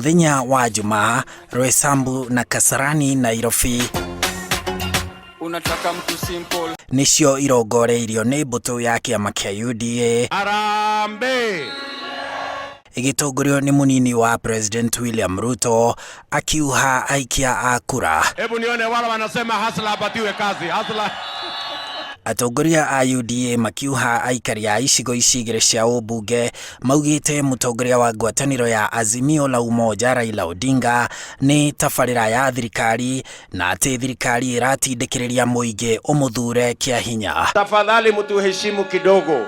Mũthenya wa Jumaa, Roysambu na Kasarani Nairobi Unataka mtu simple. Nĩcio irongoreirio nĩ mbũtũ ya kĩama kĩa UDA. Harambee! Ĩgĩtongorio nĩ mũnini wa President William Ruto akiuha aikia a kura. Hebu nione wale wanasema hustler apatiwe kazi. Hustler. Atongoria a UDA makiuha aikari a icigo ici igĩrĩ cia ũmbunge maugĩte mũtongoria wa ngwatanĩro ya Azimio la Umoja Raila Odinga nĩ tabarĩra ya thirikari na atĩ thirikari ĩratindĩkĩrĩria mũingĩ ũmũthure kĩa hinya. Tafadhali mtuheshimu kidogo.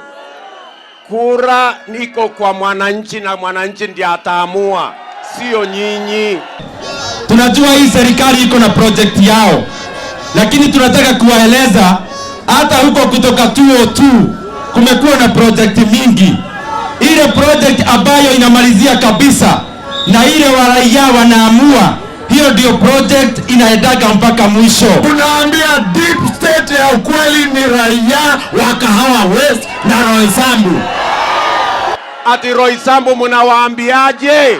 Kura niko kwa mwananchi na mwananchi ndiye ataamua, sio nyinyi. Tunajua hii serikali iko na project yao, lakini tunataka kuwaeleza hata huko kutoka 202 kumekuwa na project mingi. Ile project ambayo inamalizia kabisa na ile waraia wanaamua, hiyo ndio project inaendaga mpaka mwisho. Tunaambia deep state ya ukweli ni raia wa Kahawa West na Roysambu. Ati Roysambu mnawaambiaje?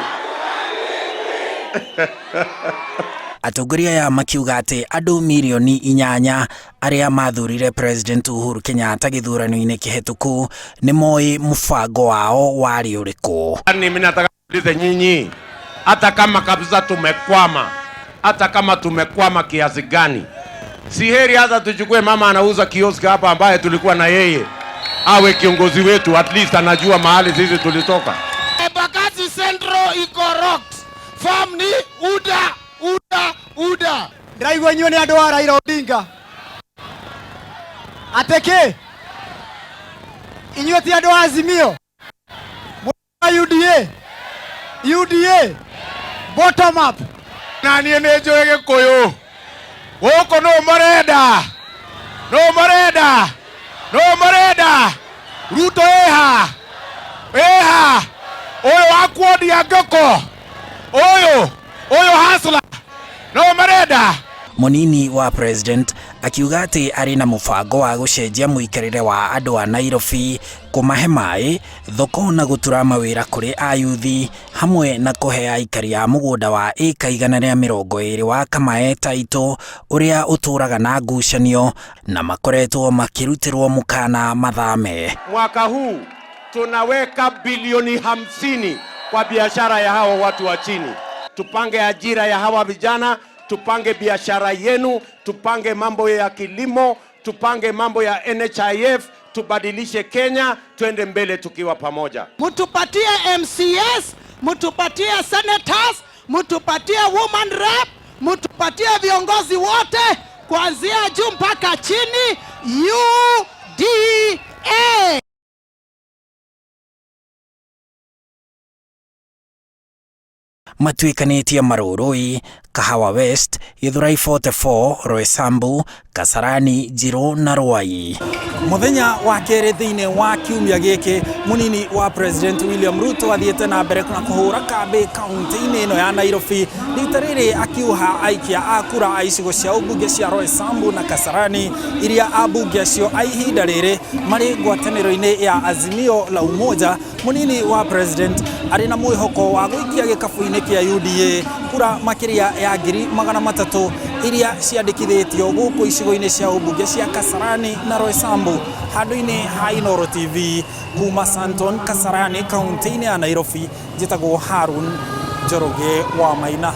Atongoria aya makiuga atĩ andũ mirioni 8 arĩa mathurire President Uhuru Kenyatta gĩthurano-inĩ kĩhetũku nĩ moĩ mũbango wao warĩ ũrĩkũ. Yaani mimi nataka niulize nyinyi, hata kama kabisa tumekwama, hata kama tumekwama kiasi gani, si heri hata tuchukue mama anauza kioski hapa ambaye tulikuwa na yeye awe kiongozi wetu, at least anajua mahali sisi tulitoka. Embakasi Central iko locked. Form ni UDA, UDA, UDA. Ndĩraigua inyuĩ nĩ andũ a Raila Odinga. Atĩ kĩ? Inyuĩ ti andũ a Azimio? Mwa UDA? UDA? Bottom up. Na niĩ nĩ njũĩ Gĩkũyũ gũkũ nũ mũrenda, nũ mũrenda, nũ mũrenda? Ruto ĩha, ĩha, ũyũ wa kuondia ngũkũ, ũyũ ũyũ hustler, nũ mũrenda? Mũnini wa President akiuga atĩ arĩ na mũbango wa gũcenjia mũikarĩre wa andũ a Nairobi, kũmahe maĩ, thoko na gũtura mawĩra kũrĩ ayuthi, hamwe na kũhe aikari a mũgũnda wa ĩka 120 wa Kamae Taitũ ũrĩa ũtũraga na ngucanio na makoretwo makĩrutĩrwo mũkana mathame. Mwaka huu tunaweka bilioni 50 kwa biashara ya hawa watu wa chini. Tupange ajira ya hawa vijana, tupange biashara yenu, tupange mambo ya kilimo, tupange mambo ya NHIF, tubadilishe Kenya, twende mbele tukiwa pamoja. Mtupatie MCAs, mtupatie senators, mtupatie woman rep, mtupatie viongozi wote kuanzia juu mpaka chini. UDA. Matuĩkanĩtie Marurui, Kahawa West, Githurai 44, Roysambu, Kasarani, Njirũ na Ruai. Mũthenya wa kerĩ thĩinĩ wa kiumia gĩkĩ, mũnini wa President William Ruto athiĩte na mbere na kũhũra kambĩ kaunti-inĩ ĩno ya Nairobi, rita rĩrĩ akiuha aikia a kura a icigo cia ũmbunge cia Roysambu na Kasarani iria ambunge acio a ihinda rĩrĩ marĩ ngwatanĩro-inĩ ya Azimio la Umoja. Mũnini wa President arĩ na mwĩhoko wa gũikia gĩkabũ-inĩ kĩa UDA kura makĩria ya 300,000 iria ciandĩkithĩtio gũkũ icigo-inĩ cia ũmbunge cia Kasarani na Roysambu. Handũ-inĩ ha Inooro TV kuma Santon Kasarani kaunti-inĩ ya Nairobi, njĩtagwo Harun Njoroge wa Maina.